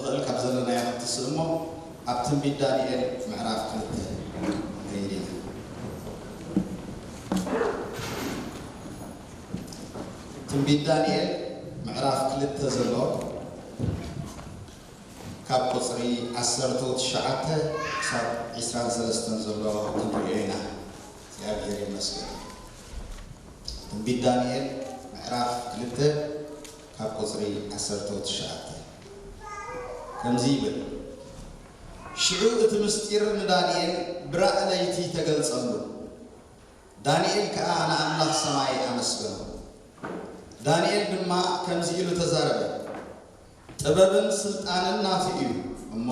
ንኽእል ካብ ዘለናዮ ክትስእ እሞ ኣብ ትንቢት ዳንኤል ምዕራፍ ክልተ ንኸይድ ኢና። ትንቢት ዳንኤል ምዕራፍ ክልተ ዘሎ ካብ ቁጽሪ ዓሰርተ ትሽዓተ ክሳብ ዒስራን ሰለስተን ዘሎ ክንሪኦ ኢና። እግዚኣብሔር ይመስገን። ትንቢት ዳንኤል ምዕራፍ ክልተ ካብ ቁጽሪ ዓሰርተ ትሽዓተ ከምዚ ይብል። ሽዑ እቲ ምስጢር ንዳንኤል ብራእ ለይቲ ተገልጸሉ። ዳንኤል ከኣ ንኣምላኽ ሰማይ ኣመስገኖ። ዳንኤል ድማ ከምዚ ኢሉ ተዛረበ፣ ጥበብን ስልጣንን ናቱ እዩ እሞ፣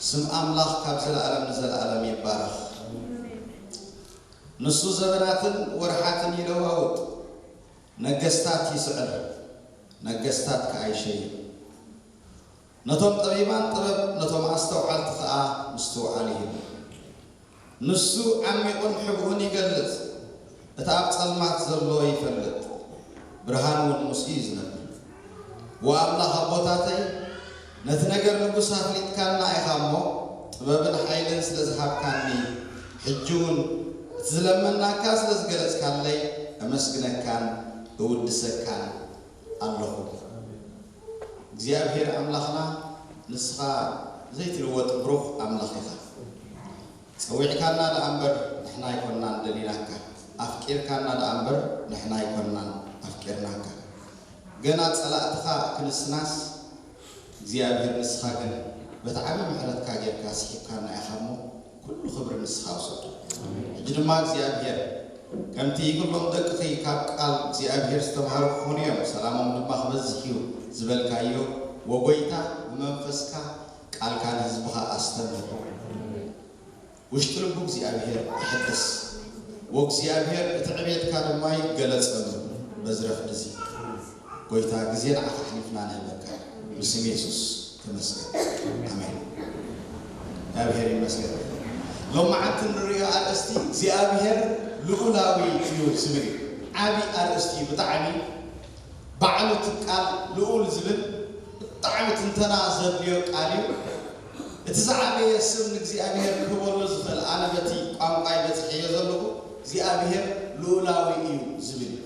ስም ኣምላኽ ካብ ዘለኣለም ንዘለኣለም ይባረኽ። ንሱ ዘበናትን ወርሓትን ይለዋውጥ፣ ነገስታት ይስዕር፣ ነገስታት ከኣ ይሸይም። ነቶም ጠቢባን ጥበብ፣ ነቶም ኣስተውዓልቲ ከኣ ምስትውዓል ይህብ። ንሱ ዓሚቑን ሕቡእን ይገልጽ፣ እቲ ኣብ ጸልማት ዘሎ ይፈልጥ፣ ብርሃን እውን ምስኡ እዩ ዝነብር። ወኣምላኽ ኣቦታተይ፣ ነቲ ነገር ንጉስ ኣፍሊጥካና ኢኻ እሞ፣ ጥበብን ሓይልን ስለ ዝሃብካኒ፣ ሕጂ እውን እቲ ዝለመናካ ስለ ዝገለጽካለይ፣ እመስግነካን እውድሰካን ኣለኹ። እግዚኣብሔር ኣምላኽና፣ ንስኻ ዘይትልወጥ ብሩኽ ኣምላኽ ኢኻ። ጸዊዕካና ደኣ እምበር ንሕና ኣይኮንናን ደሊናካ፣ ኣፍቂርካና ደኣ እምበር ንሕና ኣይኮንናን ኣፍቂርናካ። ገና ጸላእትኻ ክንስናስ፣ እግዚኣብሔር ንስኻ ግን በቲ ዓቢ ምሕረትካ ጌርካ ስሒብካና ኢኻ እሞ፣ ኩሉ ክብሪ ንስኻ ውሰዶ። ሕጂ ድማ እግዚኣብሔር፣ ከምቲ ኩሎም ደቅኺ ካብ ቃል እግዚኣብሔር ዝተምሃሩ ክኾኑ እዮም፣ ሰላሞም ድማ ክበዝሕ እዩ ዝበልካዮ፣ ወጎይታ ብመንፈስካ ቃልካ ንህዝብኻ ኣስተምህር። ውሽጢ ልቡ እግዚኣብሔር ይሕደስ፣ ወእግዚኣብሔር እቲ ዕቤትካ ድማ ይገለጸሉ። በዚ ረፍዲ እዚ ጎይታ፣ ግዜ ንዓኻ ኣሕሊፍና ንህበካ፣ ብስም የሱስ ተመስገን። ኣሜን። እግዚኣብሔር ይመስገን። ሎማዓንቲ ንርእዮ ኣርእስቲ እግዚኣብሔር ልኡላዊ እዩ ዝብል እዩ። ዓቢ ኣርእስቲ እዩ፣ ብጣዕሚ። ባዕሉ እቲ ቃል ልኡል ዝብል ብጣዕሚ ትንተና ዘድልዮ ቃል እዩ። እቲ ዝዓበየ ስም ንእግዚኣብሔር ክህበሉ ዝኽእል፣ ኣነ በቲ ቋንቋይ በጺሐዮ ዘለኹ እግዚኣብሔር ልኡላዊ እዩ ዝብል እዩ።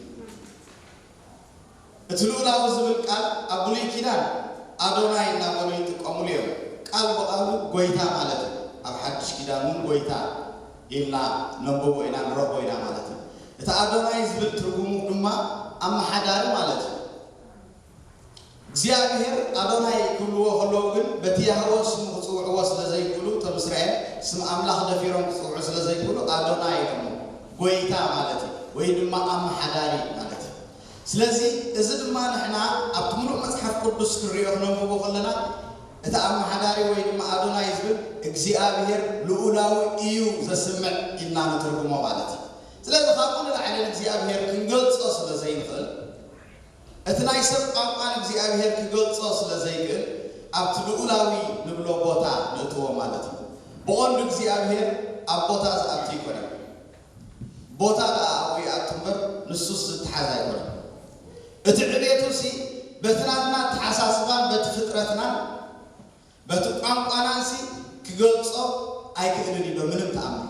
እቲ ልኡላዊ ዝብል ቃል ኣብ ብሉይ ኪዳን ኣዶናይ እናበሉ ይጥቀሙሉ እዮም። ቃል ብቓሉ ጎይታ ማለት እዩ። ኣብ ሓድሽ ኪዳን እውን ጎይታ ኢልና ነንብቦ ኢና፣ ንረኽቦ ኢና ማለት እዩ። እቲ ኣዶናይ ዝብል ትርጉሙ ድማ ኣመሓዳሪ ማለት እዩ። እግዚኣብሔር ኣዶናይ ክብልዎ ከለዉ ግን በቲ ያህወ ስሙ ክጽውዕዎ ስለ ዘይክእሉ፣ እቶም እስራኤል ስም ኣምላኽ ደፊሮም ክጽውዑ ስለ ዘይክእሉ ኣዶናይ ኢሎሞ። ጎይታ ማለት እዩ፣ ወይ ድማ ኣመሓዳሪ ማለት እዩ። ስለዚ እዚ ድማ ንሕና ኣብቲ ምሉእ መጽሓፍ ቅዱስ ክንሪኦ ክነንብቦ ከለና፣ እቲ ኣመሓዳሪ ወይ ድማ ኣዶናይ ዝብል እግዚኣብሔር ልኡላዊ እዩ ዘስምዕ ኢልና ንትርጉሞ ማለት እዩ። ስለዚ ካብኡ ንላዕሊ ንእግዚኣብሔር ክንገልጾ ስለ ዘይንኽእል፣ እቲ ናይ ሰብ ቋንቋ ንእግዚኣብሔር ክገልጾ ስለ ዘይክእል፣ ኣብቲ ልኡላዊ ንብሎ ቦታ ንእትዎ ማለት እዩ። ብቐንዱ እግዚኣብሔር ኣብ ቦታ ዝኣቱ ኣይኮነን። ቦታ ደኣ ኣብኡ ይኣቱ እምበር፣ ንሱስ ዝተሓዝ ኣይኮነን። እቲ ዕቤቱሲ በቲ ናትና ኣተሓሳስባን በቲ ፍጥረትናን በቲ ቋንቋናንሲ ክገልጾ ኣይክእልን እዩ ብምንም ተኣምር።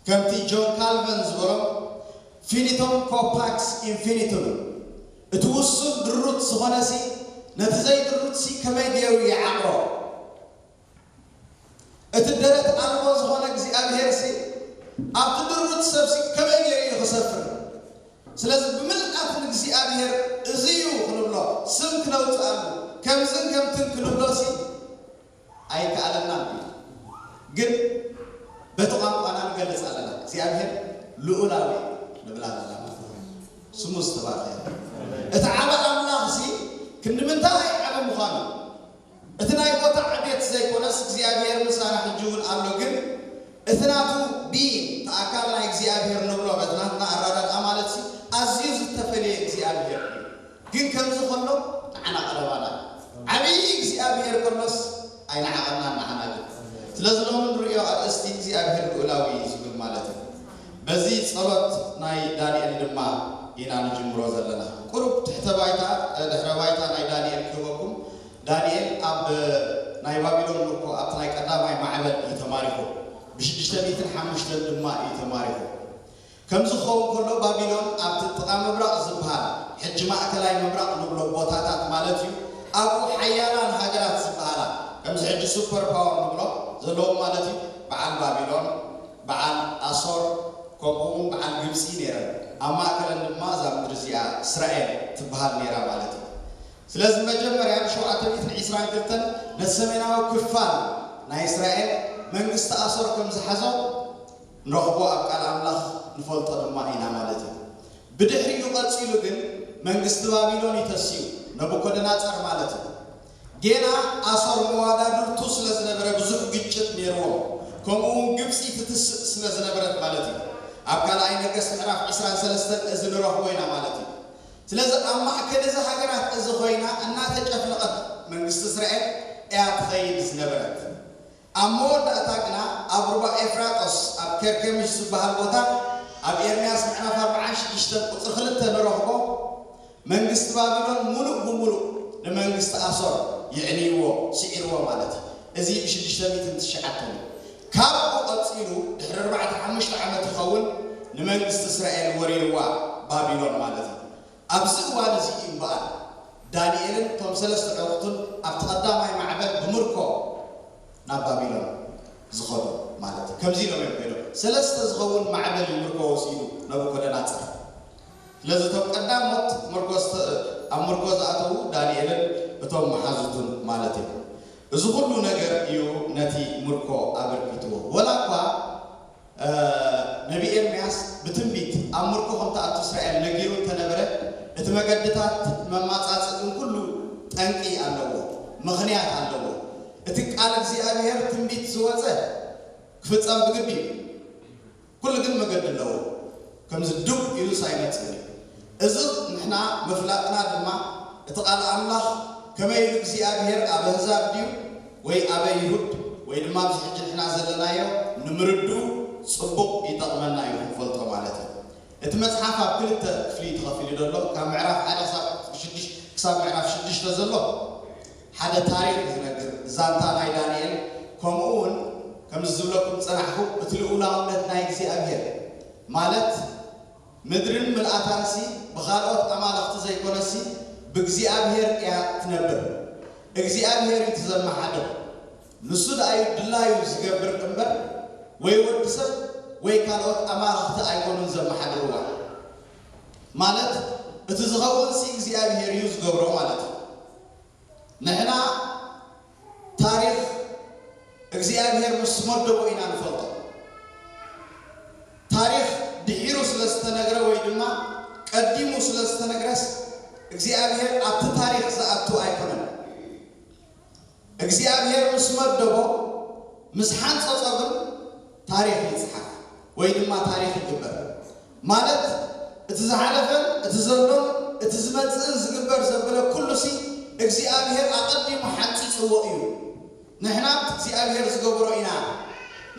ከምቲ ጆን ካልቨን ዝበሎ፣ ፊኒቶም ኮፓክስ ኢንፊኒቱም፣ እቲ ውሱን ድሩት ዝኾነሲ ነቲ ዘይድሩትሲ ከመይ ገይሩ ይዓቕሮ? እቲ ደረት ኣልቦ ዝኾነ እግዚኣብሔርሲ ኣብቲ ድሩት ሰብሲ ከመይ ገይሩ እዩ ክሰፍር? ስለዚ ብምልኣት ንእግዚኣብሔር እዚ እዩ ክንብሎ፣ ስም ክነውፅኣሉ፣ ከምዝን ከምትን ክንብሎሲ ኣይከኣለናን እዩ። ግን በቲ ቋንቋና ንገልፅ ኣለና፣ እግዚኣብሔር ልኡላዊ ንብል ኣለና ማለት እዩ። ስሙ ዝተባረኸ ይሁን። እቲ ዓቢ ኣምላኽሲ ክንዲ ምንታይ ዓቢ ምዃኑ፣ እቲ ናይ ቦታ ዕቤት ዘይኮነስ እግዚኣብሔር ምሳና ሕጂ እውን ኣሎ። ግን እቲ ናቱ ቢን፣ እቲ ኣካል ናይ እግዚኣብሔር ንብሎ በቲ ናትና ኣረዳድኣ ማለትሲ ኣዝዩ ዝተፈለየ እግዚኣብሔር እዩ። ግን ከምዚ ከሎ ንዓና ቀረባና እዩ። ዓብዪ እግዚኣብሔር ከሎስ ኣይነዓቐናን ንዓና ግን። ስለዚ ሎሚ ንርእዮ ኣርእስቲ እግዚኣብሔር ልኡላዊ እዩ ዝብል ማለት እዩ። በዚ ጸሎት ናይ ዳንኤል ድማ ኢና ንጅምሮ ዘለና። ቁሩብ ትሕተ ባይታ፣ ድሕረ ባይታ ናይ ዳንኤል ክህበኩም። ዳንኤል ኣብ ናይ ባቢሎን ምርኮ ኣብቲ ናይ ቀዳማይ ማዕበል እዩ ተማሪኹ። ብ605 ድማ እዩ ተማሪኹ። ከምዚ ክኸውን ከሎ፣ ባቢሎን ኣብቲ ጥቓ ምብራቕ ዝበሃል፣ ሕጂ ማእከላይ ምብራቕ ንብሎ ቦታታት ማለት እዩ፣ ኣብኡ ሓያላን ሃገራት ዝበሃላ፣ ከምዚ ሕጂ ሱፐር ፓወር ንብሎ ዘለዎም ማለት እዩ፣ በዓል ባቢሎን፣ በዓል ኣሶር፣ ከምኡ እውን በዓል ግብፂ ነይረን። ኣብ ማእከለን ድማ እዛ ምድሪ እዚኣ እስራኤል ትበሃል ነይራ ማለት እዩ። ስለዚ መጀመርያ ብ722 ነቲ ሰሜናዊ ክፋል ናይ እስራኤል መንግስቲ ኣሶር ከም ዝሓዞ ንረኽቦ ኣብ ቃል ኣምላኽ ንፈልጦ ድማ ኢና ማለት እዩ። ብድሕሪኡ ቀጺሉ ግን መንግስቲ ባቢሎን እዩ ተሲኡ፣ ነቡኮደናጸር ማለት እዩ። ጌና ኣሶር መዋዳድርቱ ስለ ዝነበረ ብዙሕ ግጭት ነይርዎም፣ ከምኡ እውን ግብፂ ትትስእ ስለ ዝነበረት ማለት እዩ። ኣብ ካልኣይ ነገስት ምዕራፍ 23 እዚ ንረኽቦ ኢና ማለት እዩ። ስለዚ ኣብ ማእከል እዚ ሃገራት እዚ ኮይና እናተጨፍለቐት መንግስቲ እስራኤል እያ ትኸይድ ዝነበረት። ኣብ መወዳእታ ግና ኣብ ሩባ ኤፍራጦስ ኣብ ከርከሚሽ ዝበሃል ቦታ ኣብ ኤርምያስ ምዕራፍ 46 ቁፅሪ 2 ንረኽቦ፣ መንግስቲ ባቢሎን ሙሉእ ብሙሉእ ንመንግስቲ ኣሶር ይዕንይዎ፣ ስዒርዎ ማለት እዩ። እዚ ብ609 እዩ። ካብኡ ቀፂሉ ድሕሪ ኣርባዕተ ሓሙሽተ ዓመት ይኸውን ንመንግስቲ እስራኤል ወሪርዋ ባቢሎን ማለት እዩ። ኣብዚ እዋን እዚ እዩ እምበኣር ዳንኤልን እቶም ሰለስተ ዕሩኽቱን ኣብቲ ቀዳማይ ማዕበል ብምርኮ ናብ ባቢሎን ዝኸዱ ማለት እዩ። ከምዚ ኢሎም እዮም ከይዶም። ሰለስተ ዝኸውን ማዕበል እዩ ምርኮ ወሲዱ ነቡኮደናፅር። ስለዚ እቶም ቀዳሞት ምርኮ ዝተ-፣ ኣብ ምርኮ ዝኣተዉ ዳንኤልን እቶም መሓዙቱን ማለት እዩ። እዚ ኩሉ ነገር እዩ ነቲ ምርኮ ኣበርኪትዎ። ወላ እኳ፣ እ፣ ነቢ ኤርምያስ ብትንቢት ኣብ ምርኮ ከም ትኣቱ እስራኤል ነጊሩ እንተነበረ፣ እቲ መገድታት መማጻጽእን ኩሉ ጠንቂ ኣለዎ፣ ምኽንያት ኣለዎ። እቲ ቃል እግዚኣብሔር ትንቢት ዝወጸ ክፍጸም ብግዲ እዩ። ኩሉ ግን መገዲ ኣለዎ። ከምዚ ዱብ ኢሉስ ኣይመጽእን እዩ። እዚ ንሕና ምፍላጥና ድማ እቲ ቃል ኣምላኽ ከመይ ኢሉ እግዚኣብሔር ኣብ ኣህዛብ ድዩ ወይ ኣብ ኣይሁድ ወይ ድማ ኣብዚ ሕጂ ንሕና ዘለናዮ ንምርድኡ ጽቡቕ ይጠቕመና እዩ ክንፈልጦ ማለት እዩ። እቲ መጽሓፍ ኣብ ክልተ ክፍሊ እዩ ተኸፊሉ ዘሎ። ካብ ምዕራፍ ሓደ ክሳብ ሽዱሽተ፣ ክሳብ ምዕራፍ ሽዱሽተ ዘሎ ሓደ ታሪኽ እዩ ዝነግር፣ ዛንታ ናይ ዳንኤል። ከምኡ እውን ከምዚ ዝብለኩም ዝጸናሕኩ እቲ ልኡላውነት ናይ እግዚኣብሔር ማለት ምድርን ምልኣታንሲ ብኻልኦት ኣማልኽቲ ዘይኮነሲ ብእግዚኣብሔር እያ ትነብር። እግዚኣብሔር እዩ እቲ ዘመሓድር። ንሱ ደኣ እዩ ድላዩ ዝገብር እምበር ወይ ወዲ ሰብ ወይ ካልኦት ኣማልኽቲ ኣይኮኑን ዘመሓድርዋ። ማለት እቲ ዝኸውንሲ እግዚኣብሔር እዩ ዝገብሮ ማለት እዩ። ንሕና ታሪኽ እግዚኣብሔር ምስ መደቦ ኢና ንፈልጦ። ታሪኽ ድሒሩ ስለ ዝተነግረ ወይ ድማ ቀዲሙ ስለ ዝተነግረስ እግዚኣብሔር ኣብቲ ታሪኽ ዝኣቱ ኣይኮነን። እግዚኣብሔር ምስ መደቦ፣ ምስ ሓንጸጾ ግን ታሪኽ ይጽሓፍ ወይ ድማ ታሪኽ ይግበር። ማለት እቲ ዝሓለፈን እቲ ዘሎን እቲ ዝመጽእን ዝግበር ዘበለ ኩሉሲ እግዚኣብሔር ኣቐዲሙ ሓንጺጽዎ እዩ። ንሕና እቲ እግዚኣብሔር ዝገበሮ ኢና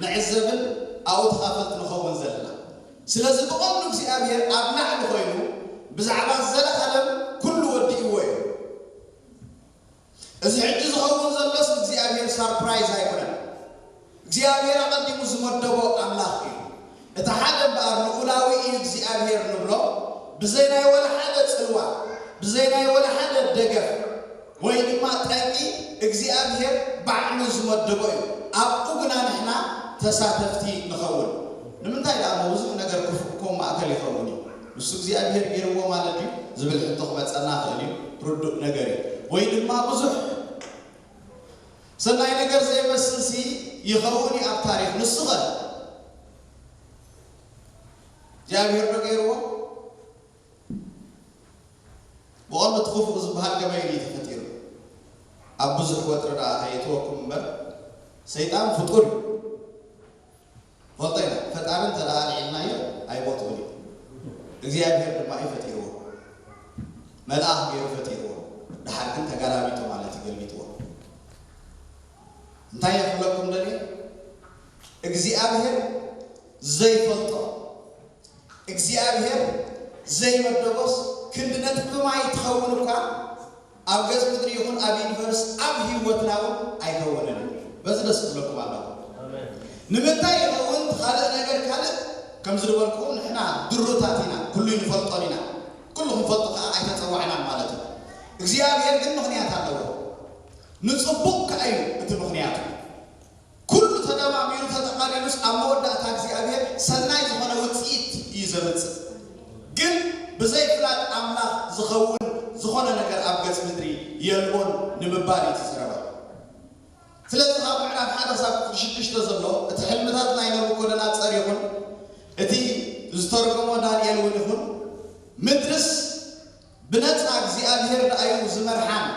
ንዕዘብን ኣብኡ ተኻፈልቲ ንኸውን ዘለና። ስለዚ ብቐንዱ እግዚኣብሔር ኣብ ላዕሊ ኮይኑ ብዛዕባ ዘለኣለም ኩሉ ወዲእዎ እዩ። እዚ ሕጂ ዝኸውን ዘሎስ እግዚኣብሔር ሳርፕራይዝ ኣይኮነን። እግዚኣብሔር ኣቐዲሙ ዝመደቦ ኣምላኽ እዩ። እቲ ሓደ እምበኣር ልኡላዊ እዩ እግዚኣብሔር ንብሎ፣ ብዘይ ናይ ወላ ሓደ ጽልዋ፣ ብዘይ ናይ ወላ ሓደ ደገፍ ወይ ድማ ጠንቂ እግዚኣብሔር ባዕሉ ዝመደቦ እዩ። ኣብኡ ግና ንሕና ተሳተፍቲ ንኸውን። ንምንታይ ደኣ እሞ ብዙሕ ነገር ክፉእ ከም ማእከል ይኸውን እዩ? ንሱ እግዚኣብሔር ገይርዎ ማለት ድዩ ዝብል ሕቶ ክመጸና ይኽእል እዩ። ርዱእ ነገር እዩ። ወይ ድማ ብዙሕ ሰናይ ነገር ዘይመስልሲ ይኸውን እዩ ኣብ ታሪኽ። ንሱ ኸ እግዚኣብሔር ዶ ገይርዎ? ብቐንዱ እቲ ክፉእ ዝበሃል ከመይ ኢሉ እዩ ተፈጢሩ? ኣብ ብዙሕ ወጥሪ ደኣ ከየእትወኩም እምበር፣ ሰይጣን ፍጡር እዩ። ፈልጦ ኢና። ፈጣሪ እንተ ደኣ ኣልዒልናዮ ኣይቦትኡን እዩ። እግዚኣብሔር ድማ እዩ ፈጢርዎ። መልኣኽ ገይሩ ፈጢርዎ። ደሓር ግን ተገላቢጡ ማለት እዩ፣ ገልቢጥዎ። እንታይ እየ ክብለኩም ደልየ? እግዚኣብሔር ዘይፈልጦ፣ እግዚኣብሔር ዘይመደቦስ ክንዲ ነጥቢ ማይ ትኸውን እኳ ኣብ ገጽ ምድሪ ይኹን ኣብ ዩኒቨርስ ኣብ ህይወትና እውን ኣይከውንን እዩ። በዚ ደስ ክብለኩም ኣለኹ። ንምንታይ ይኸውን? ካልእ ነገር ካልእ፣ ከምዚ ዝበልኩ ንሕና ድሩታት ኢና፣ ኩሉ ንፈልጦን ኢና። ኩሉ ክንፈልጦ ከዓ ኣይተጸዋዕናን ማለት እዩ። እግዚኣብሔር ግን ምኽንያት ኣለዎ። ንጽቡቕ ከዓ እዩ እቲ ምኽንያቱ። ኩሉ ተደማሚሩ ተጠቓሊሉስ ኣብ መወዳእታ እግዚኣብሔር ሰናይ ዝኾነ ውፅኢት እዩ ዘምፅእ። ግን ብዘይ ፍላጥ ኣምላኽ ዝኸውን ዝኾነ ነገር ኣብ ገጽ ምድሪ የልቦን ንምባል እዩ እቲ ዘረባ። ስለዚ ካብ ምዕራፍ ሓደ ክሳብ ክፍሊ ሽዱሽተ ዘሎ እቲ ሕልምታት ናይ ነቡኮደነፃር ይኹን እቲ ዝተርጎሞ ዳንኤል እውን ይኹን ምድርስ ብነፃ እግዚኣብሔር ደኣዩ ዝመርሓን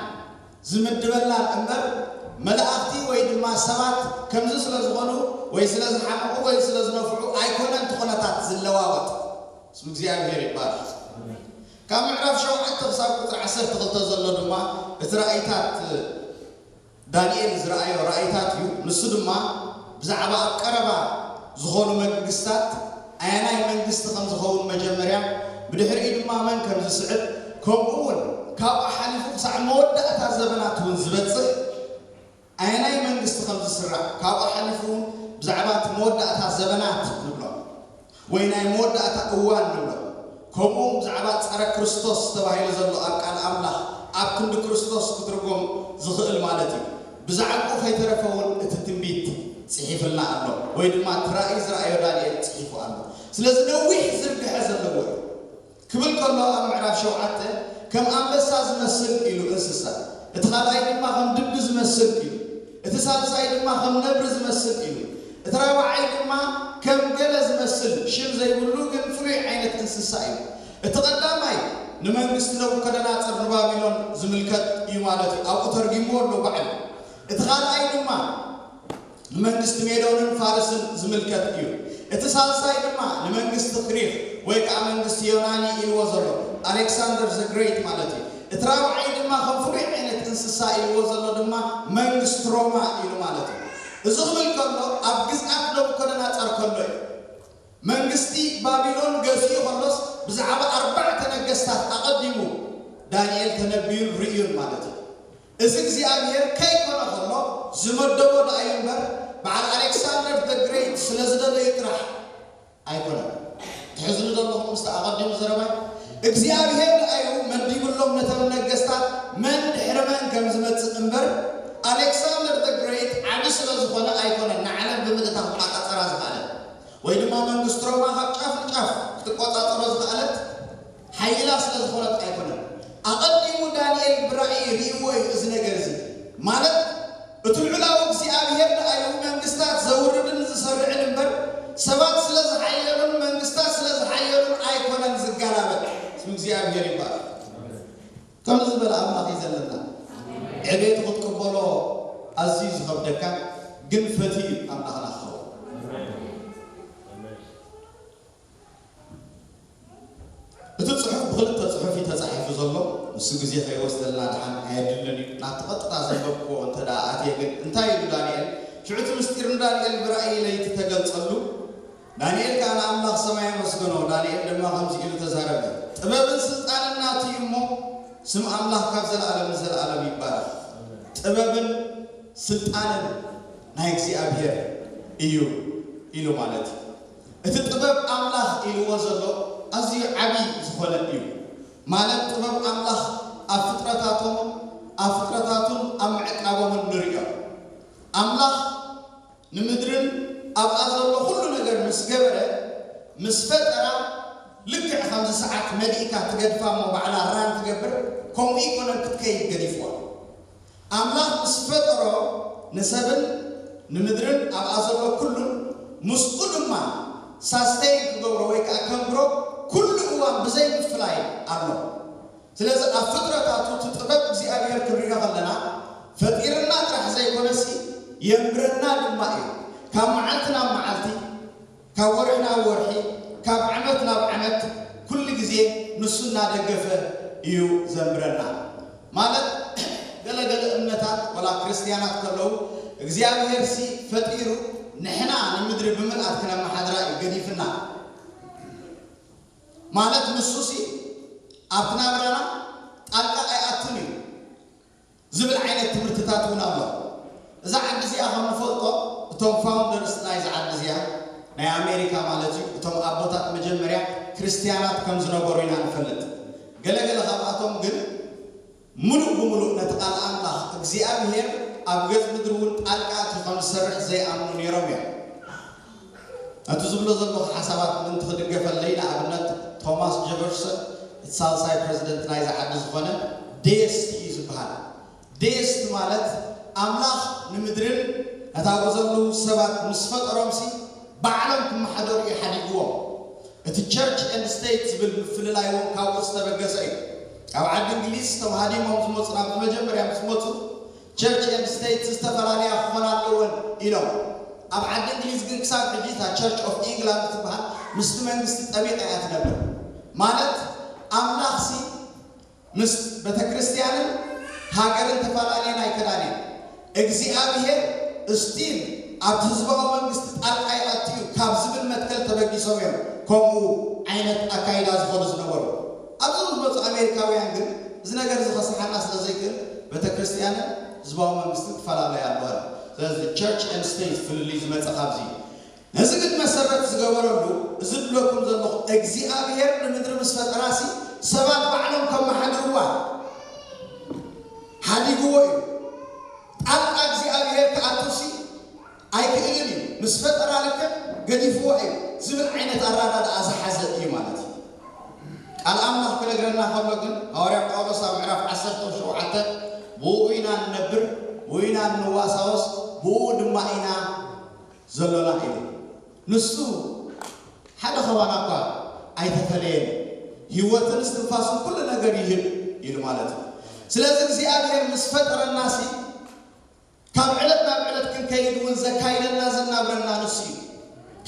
ዝምድበላን እምበር መላእኽቲ ወይ ድማ ሰባት ከምዚ ስለ ዝኾኑ ወይ ስለ ዝሓመቑ ወይ ስለ ዝነፍዑ ኣይኮነን እቲ ኩነታት ዝለዋወጥ። ስም እግዚኣብሔር ይባረኽ። ካብ ምዕራፍ ሸውዓተ ክሳብ ቁፅሪ ዓሰርተ ክልተ ዘሎ ድማ እቲ ራእይታት ዳንኤል ዝረኣዮ ራእይታት እዩ። ንሱ ድማ ብዛዕባ ኣብ ቀረባ ዝኾኑ መንግስታት ኣየናይ መንግስቲ ከም ዝኸውን መጀመርያ፣ ብድሕሪኡ ድማ መን ከም ዝስዕብ፣ ከምኡ እውን ካብኡ ሓሊፉ ክሳዕ መወዳእታ ዘበናት እውን ዝበፅሕ ኣየናይ መንግስቲ ከም ዝስራዕ፣ ካብኡ ሓሊፉ እውን ብዛዕባ እቲ መወዳእታ ዘበናት ንብሎ ወይ ናይ መወዳእታ እዋን ንብሎ፣ ከምኡ እውን ብዛዕባ ጸረ ክርስቶስ ተባሂሉ ዘሎ ኣብ ቃል ኣምላኽ ኣብ ክንዲ ክርስቶስ ክትርጎም ዝኽእል ማለት እዩ። ብዛዕባኡ ከይተረፈ እውን እቲ ትንቢት ጽሒፍልና ኣሎ፣ ወይ ድማ እቲ ራእይ ዝረኣዮ ዳንኤል ጽሒፉ ኣሎ። ስለዚ ነዊሕ ዝርግሐ ዘለዎ እዩ። ክብል ከሎ ኣብ ምዕራፍ ሸውዓተ ከም ኣንበሳ ዝመስል ኢሉ እንስሳ፣ እቲ ካልኣይ ድማ ከም ድቢ ዝመስል ኢሉ፣ እቲ ሳልሳይ ድማ ከም ነብሪ ዝመስል ኢሉ፣ እቲ ራብዓይ ድማ ከም ገለ ዝመስል ሽም ዘይብሉ ግን ፍሉይ ዓይነት እንስሳ እዩ። እቲ ቀዳማይ ንመንግስቲ ነቡከደነፃር ንባቢሎን ዝምልከት እዩ ማለት እዩ። ኣብኡ ተርጊምዎ ኣሎ ባዕሉ። እቲ ካልኣይ ድማ ንመንግስቲ ሜዶንን ፋርስን ዝምልከት እዩ። እቲ ሳልሳይ ድማ ንመንግስቲ ግሪክ ወይ ከዓ መንግስቲ ዮናኒ ኢልዎ ዘሎ ኣሌክሳንደር ዘ ግሬት ማለት እዩ። እቲ ራብዓይ ድማ ከም ፍሉይ ዓይነት እንስሳ ኢልዎ ዘሎ ድማ መንግስቲ ሮማ ኢሉ ማለት እዩ። እዚ ክብል ከሎ ኣብ ግዝኣት ነቡኮደነፃር ከሎ እዩ። መንግስቲ ባቢሎን ገዚኡ ከሎስ ብዛዕባ ኣርባዕተ ነገስታት ኣቐዲሙ ዳንኤል ተነቢዩን ርእዩን ማለት እዩ። እዚ እግዚኣብሔር ከይኮነ ከሎ ዝመደቦ ደኣ እዩ እምበር በዓል ኣሌክሳንደር ዘ ግሬት ስለ ዝደለዩ ጥራሕ ኣይኮነን። ትሕዝኒ ዘለኹም ምስቲ ኣቐዲሙ ዘረባይ እግዚኣብሔር ደኣ እዩ መዲብሎም ነቶም ነገስታት መን ድሕሪ መን ከም ዝመጽእ እምበር ኣሌክሳንደር ዘ ግሬት ዓቢ ስለ ዝኾነ ኣይኮነን ንዓለም ብምልእታ ክቆጻጸራ ዝኸኣለ ወይ ድማ መንግስቲ ሮማ ካብ ጫፍ ንጫፍ ክትቆጻጸሮ ዝኸኣለት ሓይላ ስለ ዝኾነት ኣይኮነን። ኣቐዲሙ ዳንኤል ብራእይ ርእይዎ እዩ እዚ ነገር እዚ። ማለት እቲ ልዑላዊ እግዚኣብሔር ደኣ እዩ መንግስታት ዘውርድን ዝሰርዕን እምበር ሰባት ስለ ዝሓየሉን መንግስታት ስለ ዝሓየሉን ኣይኮነን ዝገላበጥ። ስም እግዚኣብሔር ይባረክ። ከምዚ ዝበለ ኣምላኽ እዩ ዘለና። ዕቤቱ ክትቅበሎ ኣዝዩ ዝኸብደካ ግን ፈትዩ ኣምላኽና ክኸውን። እቲ ጽሑፍ ብኽልተ ጽሑፍ እዩ ተጻሒፉ ዘሎ። ንሱ ግዜ ከይወስደልና ድሓን ኣየድልን እዩ። ናብቲ ቀጥታ ዘንበብክዎ እንተ ደኣ ኣትየ ግን እንታይ ኢሉ ዳንኤል? ሽዑ እቲ ምስጢር ንዳንኤል ብራእይ ለይቲ ተገልጸሉ። ዳንኤል ከኣ ንኣምላኽ ሰማይ ኣመስገኖ፣ ዳንኤል ድማ ከምዚ ኢሉ ተዛረበ፣ ጥበብን ስልጣንን ናቱ እዩ እሞ፣ ስም ኣምላኽ ካብ ዘለኣለም ንዘለኣለም ይባረኽ። ጥበብን ስልጣንን ናይ እግዚኣብሔር እዩ ኢሉ ማለት እዩ። እቲ ጥበብ ኣምላኽ ኢልዎ ዘሎ ኣዝዩ ዓቢ ዝኾነ እዩ። ማለት ጥበብ ኣምላኽ ኣብ ፍጥረታቶምን ኣብ ፍጥረታቱን ኣብ ምዕቃቦምን ንርእዮ። ኣምላኽ ንምድርን ኣብኣ ዘሎ ኩሉ ነገር ምስ ገበረ፣ ምስ ፈጠራ፣ ልክዕ ከምዚ ሰዓት መሊእካ ትገድፋ እሞ ባዕላ ራን ትገብር፣ ከምኡ ይኮነን ክትከይድ ገዲፍዋ። ኣምላኽ ምስ ፈጠሮ ንሰብን ንምድርን ኣብኣ ዘሎ ኩሉን ምስኡ ድማ ሳስተይን ክገብሮ ወይ ከዓ ከንብሮ ኩሉ እዋን ብዘይ ምፍላይ ኣሎ። ስለዚ ኣብ ፍጥረታቱ እቲ ጥበብ እግዚኣብሔር ክንሪኦ ከለና ፈጢርና ጥራሕ ዘይኮነሲ የንብረና ድማ እዩ። ካብ መዓልቲ ናብ መዓልቲ ካብ ወርሒ ናብ ወርሒ ካብ ዓመት ናብ ዓመት ኩሉ ግዜ ንሱ እናደገፈ እዩ ዘንብረና። ማለት ገለገለ እምነታት ወላ ክርስትያናት ከለዉ እግዚኣብሔር ሲ ፈጢሩ ንሕና ንምድሪ ብምልኣት ክነመሓድራ እዩ ገዲፍና። ማለት ንሱ ሲ ኣብቲ ናብራና ጣልቃ ኣይኣቱን እዩ። ዝብል ዓይነት ትምህርትታት እውን ኣሎ። እዛ ዓዲ እዚኣ ከም ንፈልጦ እቶም ፋውንደርስ ናይዛ ዓዲ እዚኣ ናይ ኣሜሪካ ማለት እዩ፣ እቶም ኣቦታት መጀመርያ ክርስትያናት ከም ዝነበሩ ኢና ንፈልጥ። ገለገለ ካብኣቶም ግን ምሉእ ብምሉእ ነቲ ቃል ኣምላኽ እግዚኣብሔር ኣብ ገጽ ምድሪ እውን ጣልቃ ኣትዩ ከም ዝሰርሕ ዘይኣምኑ ነይሮም እዮም። ነቲ ዝብሎ ዘለኹ ሓሳባት ምእንቲ ክድገፈለይ ንኣብነት ቶማስ ጀፈርሰን እቲ ሳልሳይ ፕረዚደንት ናይዛ ዓዲ ዝኾነ ዴስቲ እዩ ዝበሃል። ዴስት ማለት ኣምላኽ ንምድርን ነታ ብኡ ዘለዉ ሰባት ምስ ፈጠሮምሲ ባዕሎም ክመሓደሩ እዩ ሓዲግዎም። እቲ ቸርች ኤንድ ስቴት ዝብል ምፍልላይ እውን ካብኡ ዝተበገሰ እዩ። ኣብ ዓዲ እንግሊዝ እቶም ሃዲሞም ዝመፁ ናብ መጀመርያ ምስ መፁ ቸርች ኤንድ ስቴት ዝተፈላለያ ክኾና ኣለወን ኢሎም። ኣብ ዓዲ እንግሊዝ ግን ክሳብ ሕጂ እታ ቸርች ኦፍ ኢንግላንድ ትበሃል ምስቲ መንግስቲ ጠቢቓ እያ ትነብር። ማለት ኣምላኽሲ ምስ ቤተክርስትያንን ሃገርን ተፈላለየን ኣይከዳን እየን። እግዚኣብሔር እስቲል ኣብቲ ህዝባዊ መንግስቲ ጣልቃ ይኣቱ እዩ ካብ ዝብል መትከል ተበጊሶም እዮም ከምኡ ዓይነት ኣካይዳ ዝኾኑ ዝነበሩ። ኣብዞም ዝመፁ ኣሜሪካውያን ግን እዚ ነገር እዚ ከስሓና ስለ ዘይክእል ቤተክርስትያንን ህዝባዊ መንግስትን ክፈላለያ ኣለወን። ስለዚ ቸርች ኤንድ ስቴት ፍልልይ ዝመፀ ካብዚ እዩ። ነዚ ግን መሰረት ዝገበረሉ እዚ ዝብለኩም ዘለኹ እግዚኣብሔር ንምድሪ ምስ ፈጠራሲ ሰባት ባዕሎም ከመሓድርዋ ሓዲግዎ እዩ። ጣልቃ እግዚኣብሔር ክኣቱሲ ኣይክእልን እዩ። ምስ ፈጠራ ልክዕ ገዲፍዎ እዩ ዝብል ዓይነት ኣራዳድኣ ዝሓዘ እዩ ማለት እዩ። ቃል ኣምላኽ ክነግረና ከሎ ግን ሃዋርያ ጳውሎስ ኣብ ምዕራፍ ዓሰርተ ሸውዓተ ብኡ ኢና ንነብር፣ ብኡ ኢና ንዋሳወስ፣ ብኡ ድማ ኢና ዘሎና ኢሉ። ንሱ ሓደ ከባና እኳ ኣይተፈለየን፣ ህይወትን እስትንፋስን ኩሉ ነገር ይህብ ኢሉ ማለት እዩ። ስለዚ እግዚኣብሔር ምስ ፈጠረናሲ ካብ ዕለት ናብ ዕለት ክንከይድ እውን ዘካይደና ዘናብረና ንሱ እዩ።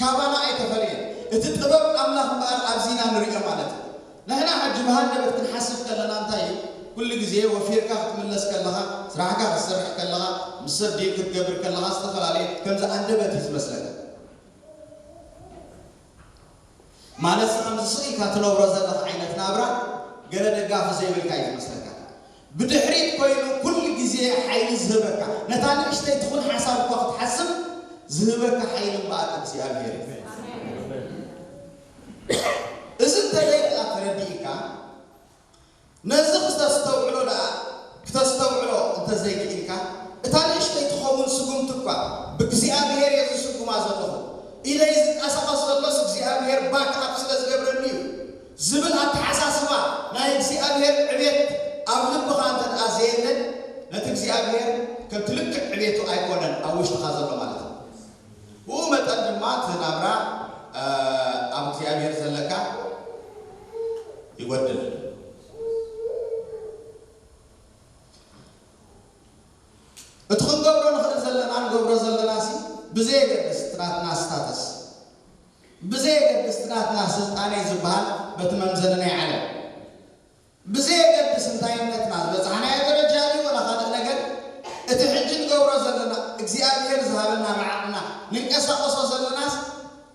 ካባና ኣይተፈለየን። እቲ ጥበብ ኣምላኽ እምበኣር ኣብዚና ንሪኦ ማለት እዩ። ንሕና ሕጂ ብሃንደበት ክንሓስብ ከለና እንታይ እዩ? ኩሉ ግዜ ወፊርካ ክትምለስ ከለኻ፣ ስራሕካ ክትሰርሕ ከለኻ፣ ምስ ሰብ ዲል ክትገብር ከለኻ ዝተፈላለየ ከምዚ ኣንደበት እዩ ዝመስለካ። ማለት ከምዚ ስቕ ኢልካ ትነብሮ ዘለኻ ዓይነት ናብራ ገለ ደጋፊ ዘይብልካ እዩ ዝመስለካ። ብድሕሪት ኮይኑ ኩሉ ግዜ ሓይሊ ዝህበካ፣ ነታ ንእሽተይ ትኹን ሓሳብ እኳ ክትሓስብ ዝህበካ ሓይሊ እምበኣር እግዚኣብሔር እዩ። እዚ እንተዘይክኣ ተረዲእካ፣ ነዚ ክተስተውዕሎ ደኣ ክተስተውዕሎ እንተዘይክኢልካ፣ እታ ንእሽተይ ትኸውን ስጉምቲ እኳ ብእግዚኣብሔር እየ ዝስጉማ ዘለኹ፣ ኢደይ ዝንቀሳቐስ ዘሎስ እግዚኣብሔር ባክ ኣፕ ስለ ዝገብረኒ እዩ ዝብል ኣተሓሳስባ ናይ እግዚኣብሔር ዕቤት ኣብ ልብኻ እንተ ደኣ ዘየለ፣ ነቲ እግዚኣብሔር ከምቲ ልክዕ ዕቤቱ ኣይኮነን ኣብ ውሽጥኻ ዘሎ ማለት እዩ። ብኡ መጠን ድማ እቲ ናብራ ኣብ እግዚኣብሔር ዘለካ ይጎድል። እቲ ክንገብሮ ንኽእል ዘለና ንገብሮ ዘለና ሲ ብዘየገድስ እቲ ናትና ስታተስ፣ ብዘየገድስ እቲ ናትና ስልጣነ ዝበሃል በቲ መምዘኒ ናይ ዓለም ብዘየገድስ እንታይነትና ዝበፅሓናዮ ደረጃ ድዩ ወላ ካልእ ነገር፣ እቲ ሕጂ ንገብሮ ዘለና እግዚኣብሔር ዝሃበና ብዓቕምና ንንቀሳቐሶ ዘለናስ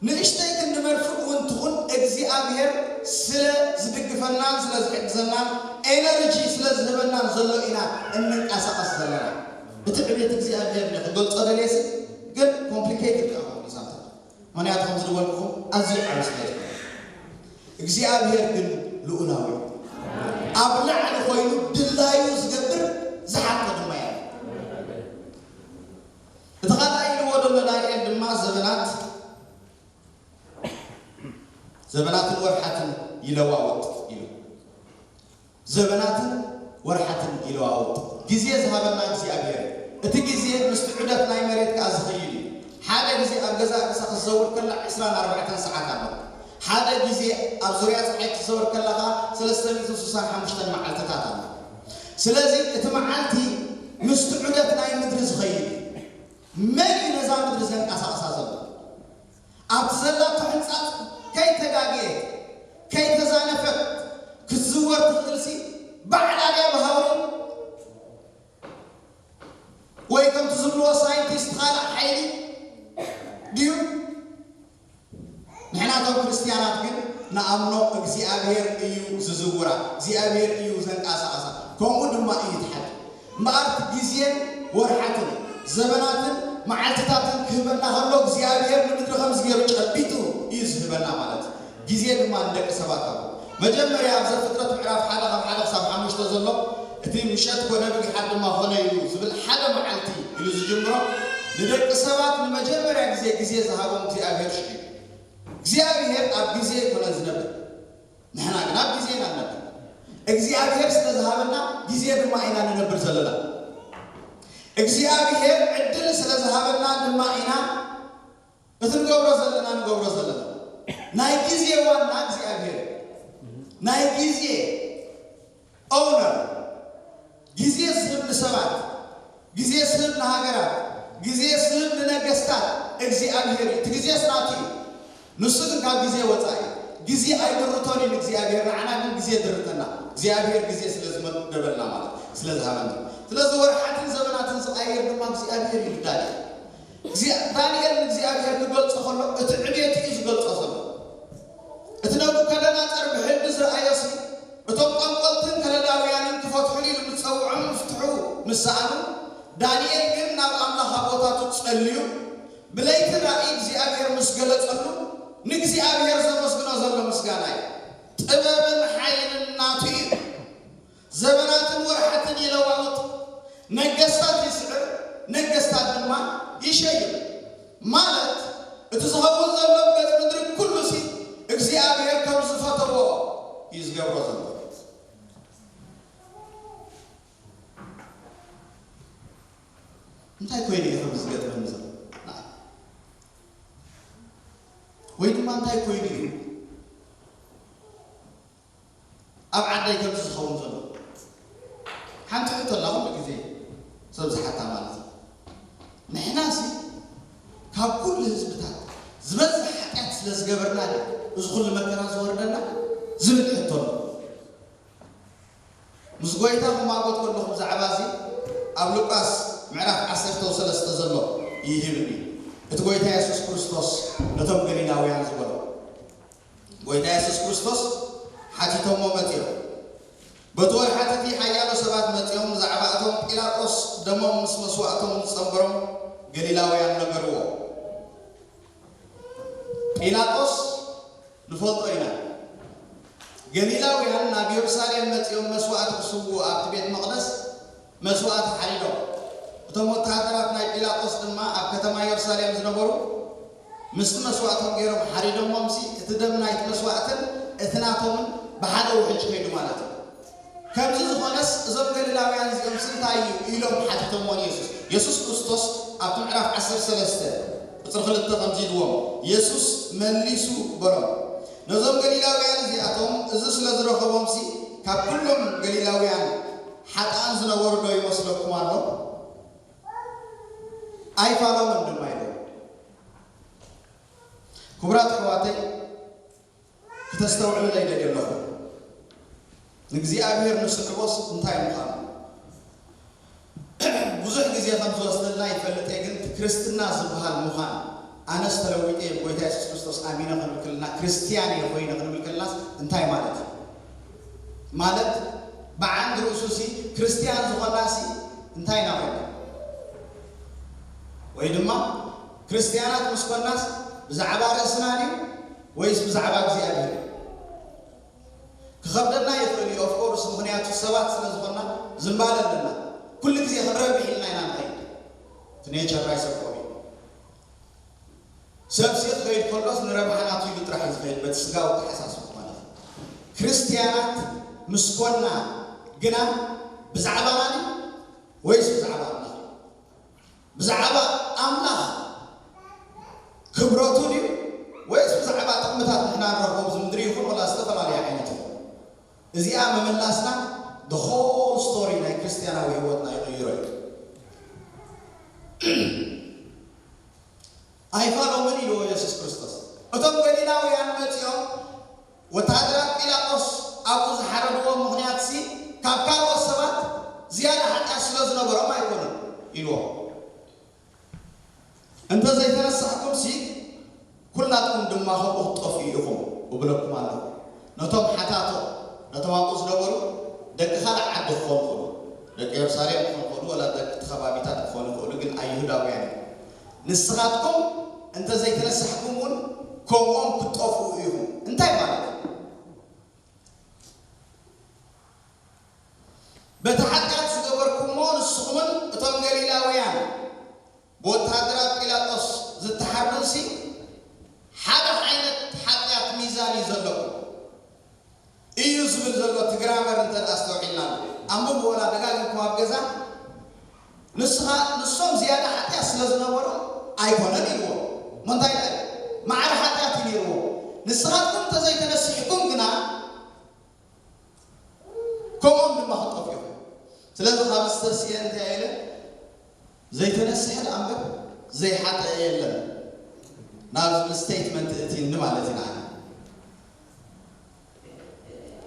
ንእሽተይ ክንዲ መርፍእ እውን ትኹን እግዚኣብሔር ስለ ዝድግፈናን ስለ ዝሕግዘናን ኤነርጂ ስለ ዝህበናን ዘሎ ኢና እንንቀሳቐስ ዘለና። እቲ ዕቤት እግዚኣብሔር ክገልፆ ደልየሲ ግን ኮምፕሊኬትድ ክኸውን ይዛተት። ምክንያቱ ከም ዝበልኩኹም ኣዝዩ ዓቢ ስለ ዝኾነ እግዚኣብሔር ግን ልኡላዊ እዩ። ኣብ ላዕሊ ኮይኑ ድላዩ ዝገብር ዝሓቶ ድማ እዩ። እቲ ካልኣይ ኢልዎ ዘሎ ዳንኤል ድማ ዘበናት ዘበናትን ወርሓትን ይለዋወጥ ኢሉ። ዘበናትን ወርሓትን ይለዋወጥ። ግዜ ዝሃበና እግዚኣብሔር እዩ። እቲ ግዜ ምስቲ ዑደት ናይ መሬት ከኣ ዝኸይድ እዩ። ሓደ ግዜ ኣብ ገዛእ ርእሳ ክትዘውር ከላ ዕስራን ኣርባዕተን ሰዓት ኣሎ። ሓደ ግዜ ኣብ ዙርያ ፀሓይ ክትዘውር ከላ ከኣ ሰለስተ ሚእትን ስሳን ሓሙሽተን መዓልትታት ኣሎ። ስለዚ እቲ መዓልቲ ምስቲ ዑደት ናይ ምድሪ ዝኸይድ እዩ። መን እዩ ነዛ ምድሪ ዘንቀሳቕሳ ዘሎ? ኣብቲ ዘላቶ ሕንጻጽ ከይተጋገየት ከይተዛነፈት ክትዝወር ትኽእልሲ ባዕላ ድያ ብሃውሪ ወይ ከምቲ ዝብልዎ ሳይንቲስት ካልእ ሓይሊ ድዩ? ንሕናቶም ክርስትያናት ግን ንኣምኖ እግዚኣብሔር እዩ ዝዝውራ፣ እግዚኣብሔር እዩ ዘንቀሳቐሳ፣ ከምኡ ድማ እዩ ትሓድር። እምበኣር እቲ ግዜን ወርሓትን ዘበናትን መዓልትታትን ክህበና ከሎ እግዚኣብሔር ንምድሪ ከምዚ ገይሩ ጨቢጡ እዩ ዝህበና ማለት እዩ። ግዜ ድማ ንደቂ ሰባት ሃቦ። መጀመርያ ኣብ ዘፍጥረት ምዕራፍ ሓደ ካብ ሓደ ክሳብ ሓሙሽተ ዘሎ እቲ ምሸት ኮነ ብጊሓት ድማ ኮነ ኢሉ ዝብል ሓደ መዓልቲ ኢሉ ዝጅምሮ ንደቂ ሰባት ንመጀመርያ ግዜ ግዜ ዝሃቦም እግዚኣብሔር ሽዑ እዩ። እግዚኣብሔር ኣብ ግዜ ኣይኮነን ዝነብር። ንሕና ግን ኣብ ግዜ ኢና ንነብር። እግዚኣብሔር ስለ ዝሃበና ግዜ ድማ ኢና ንነብር ዘለና። እግዚኣብሔር ዕድል ስለ ዝሃበና ድማ ኢና እቲ ንገብሮ ዘለና ንገብሮ ዘለና። ናይ ግዜ ዋና እግዚኣብሔር እዩ። ናይ ግዜ ኦውነር፣ ግዜ ዝህብ ንሰባት፣ ግዜ ዝህብ ንሃገራት፣ ግዜ ዝህብ ንነገስታት እግዚኣብሔር እዩ። እቲ ግዜስ ናቱ እዩ። ንሱ ግን ካብ ግዜ ወፃኢ እዩ። ግዜ ኣይድርቶን እዩ ንእግዚኣብሔር፣ ንዓና ግን ግዜ ድርተና። እግዚኣብሔር ግዜ ስለ ዝመደበልና ማለት ስለ ዝሃበና። ስለዚ ወርሓትን ዘበናትን ዝቐይር ድማ እግዚኣብሔር እዩ። ዳንኤል እግዚኣብ-፣ ዳንኤል ንእግዚኣብሔር ክገልጾ ከሎ እቲ ዕቤት እዩ ዝገልጾ ዘሎ። እቲ ነቡከደነጸር ብሕልሚ ዝረኣዮሲ፣ እቶም ጠንቆልትን ከለዳውያንን ክፈትሑሉ ኢሉ ምስ ጸውዖም ምፍትሑ ምስ ሰኣኑ፣ ዳንኤል ግን ናብ ኣምላኽ ኣቦታቱ ጸልዩ፣ ብለይቲ ራእይ እግዚኣብሔር ምስ ገለጸሉ፣ ንእግዚኣብሔር ዘመስግኖ ዘሎ ምስጋና እዩ። ጥበብን ሓይልን ናቱ እዩ። ዘበናትን ወርሓትን ይለዋውጥ፣ ነገስታት ይስዕር፣ ነገስታት ድማ ይሸይር። ማለት እቲ ዝኸውን ዘሎ ኣብ ገጽ ምድሪ ኩሉሲ እግዚኣብሔር ከም ዝፈተዎ እዩ ዝገብሮ ዘሎ። እንታይ ኮይኑ እዩ ከምዚ ዝገጥመኒ ዘሎ? ንዓይ? ወይ ድማ እንታይ ኮይኑ እዩ ኣብ ዓደይ ከምዚ ዝኸውን ዘሎ? ሓንቲ ሕቶ ኣላ ኩሉ ግዜ ሰብ ዝሓታ ማለት እዩ። ንሕናሲ ካብ ኩሉ ህዝብታት ዝበዝሕ ሓጢኣት ስለ ዝገበርና ድዩ እዚ ኩሉ መከራ ዝወርደና ዝብል ሕቶ ኣሎ። ምስ ጎይታ ክማጎት ከለኹ ብዛዕባ እዚ ኣብ ሉቃስ ምዕራፍ ዓሰርተ ሰለስተ ዘሎ ይህብኒ። እቲ ጎይታ የሱስ ክርስቶስ ነቶም ገሊላውያን ዝበሎ፣ ጎይታ የሱስ ክርስቶስ ሓቲቶሞ መጺኦም። በቲ ወርሓት እቲ ሓያሎ ሰባት መጺኦም ብዛዕባ እቶም ጲላጦስ ደሞም ምስ መስዋእቶም ዝጸንበሮም ገሊላውያን ነገርዎ። ጲላጦስ ንፈልጦ ኢና። ገሊላውያን ናብ የሩሳሌም መጺኦም መስዋእቲ ክስውኡ ኣብቲ ቤት መቕደስ መስዋእቲ ሓሪዶም። እቶም ወተሃደራት ናይ ጲላጦስ ድማ ኣብ ከተማ የሩሳሌም ዝነበሩ ምስቲ መስዋእቶም ገይሮም ሓሪዶሞምሲ እቲ ደም ናይቲ መስዋእትን እቲ ናቶምን ብሓደ ውሕጅ ከይዱ ማለት እዩ። ከምዚ ዝኾነስ እዞም ገሊላውያን እዚኦምስ እንታይ እዩ ኢሎም ሓቲቶሞ ንየሱስ። የሱስ ክርስቶስ ኣብቲ ምዕራፍ ዓሰርተ ሰለስተ ቁጽሪ ክልተ ከምዚ ኢልዎም፣ የሱስ መሊሱ በሎም፣ ነዞም ገሊላውያን እዚኣቶም እዚ ስለ ዝረኸቦምሲ ካብ ኩሎም ገሊላውያን ሓጥኣን ዝነበሩ ዶ ይመስለኩም ኣሎ? ኣይፋሎምን ድማ ኢሎም። ክቡራት ኣሕዋተይ፣ ክተስተውዕሉለይ ደልየ ኣለኹ። ንእግዚኣብሔር ንስዕቦስ እንታይ ምዃኑ ብዙሕ ግዜ ከም ዝወስደልና ይፈልጥ እየ፣ ግን እቲ ክርስትና ዝበሃል ምዃን ኣነስ ተለዊጠ እየ ብጎይታ የሱስ ክርስቶስ ኣሚነ ክንብል ከለና፣ ክርስትያን እየ ኮይነ ክንብል ከለናስ እንታይ ማለት እዩ? ማለት ብዓንድ ርእሱሲ ክርስትያን ዝኾናሲ እንታይ ኢና ኮይና? ወይ ድማ ክርስትያናት ምስ ኮናስ ብዛዕባ ርእስና ድዩ ወይስ ብዛዕባ እግዚኣብሔር እዩ? ክኸብደና ይኽእል እዩ፣ ኦፍኮርስ፣ ምኽንያቱ ሰባት ስለ ዝኾንና ዝንባለ ኣለና። ኩሉ ግዜ ክንረብሕ ኢልና ኢና ንኸይድ። እቲ ኔቸር ናይ ሰብ ከምኡ እዩ። ሰብ ሲ ክኸይድ ከሎስ ንረብሓ ናቱ ኢሉ ጥራሕ እዩ ዝኸይድ፣ በቲ ስጋዊ ኣተሓሳስባ ማለት እዩ። ክርስትያናት ምስ ኮና ግና ብዛዕባና ድዩ ወይስ ብዛዕባ ኣምላኽ? ብዛዕባ ኣምላኽ ክብረቱ ድዩ ወይስ ብዛዕባ ጥቕምታት ንሕና ንረኽቦ ኣብዚ ምድሪ ይኹን ወላ ዝተፈላለየ ዓይነት ይኹን? እዚኣ ምምላስና the whole story ናይ ክርስትያናዊ ህይወትና ይቕይሮ እዩ። ኣይፋሎምን ኢልዎ የሱስ ክርስቶስ። እቶም ገሊላውያን መጺኦም ወተሃደራት ጲላጦስ ኣብኡ ዝሓረድዎም ምኽንያትሲ ካብ ካልኦት ሰባት ዝያዳ ሓጢኣት ስለ ዝነበሮም ኣይኮነን ኢልዎም። እንተ ዘይተነሳሕኩምሲ ኩላትኩም ድማ ከምኡ ክትጠፍኡ ኢኹም እብለኩም ኣለኹ። ነቶም ሓታቶ፣ ነቶም ኣብኡ ዝነበሩ ደቂ ካልእ ዓዲ ክኾኑ ይኽእሉ፣ ደቂ ኢየሩሳሌም ክኾኑ ይኽእሉ፣ ወላ ደቂ እቲ ከባቢታት ክኾኑ ይኽእሉ፣ ግን ኣይሁዳውያን እዮም። ንስኻትኩም እንተ ዘይተነሳሕኩም እውን ከምኦም ክትጠፍኡ ኢኹም። እንታይ ማለት እዩ? በቲ ሓጢኣት ዝገበርኩምዎ ንስኹምን እቶም ገሊላውያን ብወተሃደራት ጲላጦስ ዝተሓርዱንሲ ሓደ ዓይነት ሓጢኣት ሚዛን እዩ ዘለኩም እዩ ዝብል ዘሎ እቲ ግራመር እንተ ደኣ ኣስተውዒልና ኣሎ። ኣንብቡ ወላ ደጋጊምኩም ኣብ ገዛ። ንስኻ ንሶም ዝያዳ ሓጢኣት ስለ ዝነበሮም ኣይኮነን ኢልዎ። እሞ እንታይ ኢለ? ማዕረ ሓጢኣት እዩ ነይርዎ። ንስኻትኩም እንተዘይተነሲሕኩም ግና ከምኦም ድማ ክትጠፍኡ ኢኹም። ስለዚ ካብ ዝተስየ እንታይ ኢለ? ዘይተነስሐ ደኣ እምበር ዘይሓጠአ የለን። ናብዚ ስቴትመንት እትኒ ማለት ኢና።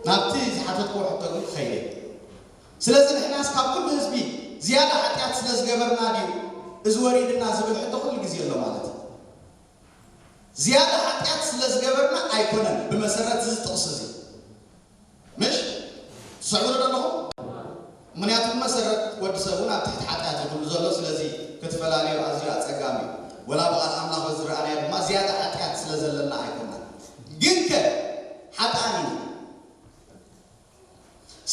ናብቲ ዝሓተትክዎ ሕቶ ግን ክኸይድ እየ። ስለዚ ንሕናስ ካብ ኩሉ ህዝቢ ዝያዳ ሓጢኣት ስለ ዝገበርና ድዩ እዚ ወሪድና ዝብል ሕቶ ኩሉ ግዜ ኣሎ ማለት እዩ። ዝያዳ ሓጢኣት ስለ ዝገበርና ኣይኮነን ብመሰረት እዚ ጥቕሲ እዚ። ምሽ? ትስዕቡ ዶ ኣለኹም? ምኽንያቱ ብመሰረት ወዲ ሰብ እውን ኣብ ትሕቲ ሓጢኣት እዩ ኩሉ ዘሎ። ስለዚ ክትፈላለዮ ኣዝዩ ኣጸጋሚ እዩ። ወላ ብቓል ኣምላኽ ዝረኣናዮ ድማ ዝያዳ ሓጢኣት ስለ ዘለና ኣይኮናን። ግንከ ሓጥኣን ኢና።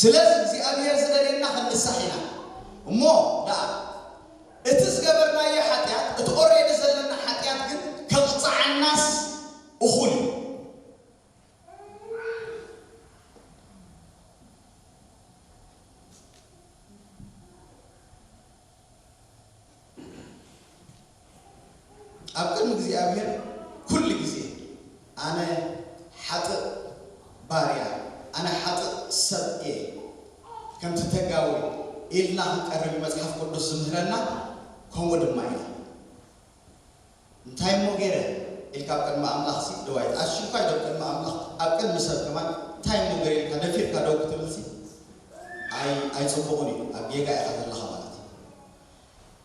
ስለዚ እግዚኣብሔር ዝደልየና ክንንሳሕ ኢና። እሞ ደኣ እቲ ዝገበርናዮ ሓጢኣት፣ እቲ ኦሬዲ ዘለና ሓጢኣት ግን ከቕጽዓናስ እኹል እዩ። ኣብ ቅድሚ እግዚኣብሔር ኩሉ ግዜ ኣነ ሓጥእ ባርያ፣ ኣነ ሓጥእ ሰብ እየ፣ ከምቲ ተጋዊ ኢልና ክንቀርብ እዩ መጽሓፍ ቅዱስ ዝምህረና። ከምኡ ድማ ኢና። እንታይ እሞ ገይረ ኢልካ ኣብ ቅድሚ ኣምላኽ ሲ ደዋይ ኣሽኳይ ዶ ቅድሚ ኣምላኽ ኣብ ቅድሚ ሰብ ከማን እንታይ እሞ ገይረ ኢልካ ደፊርካ ደው ክትብል ሲ ኣይ ኣይጽቡቕን እዩ። ኣብ ጌጋ ኢኻ ዘለኻ ማለት እዩ።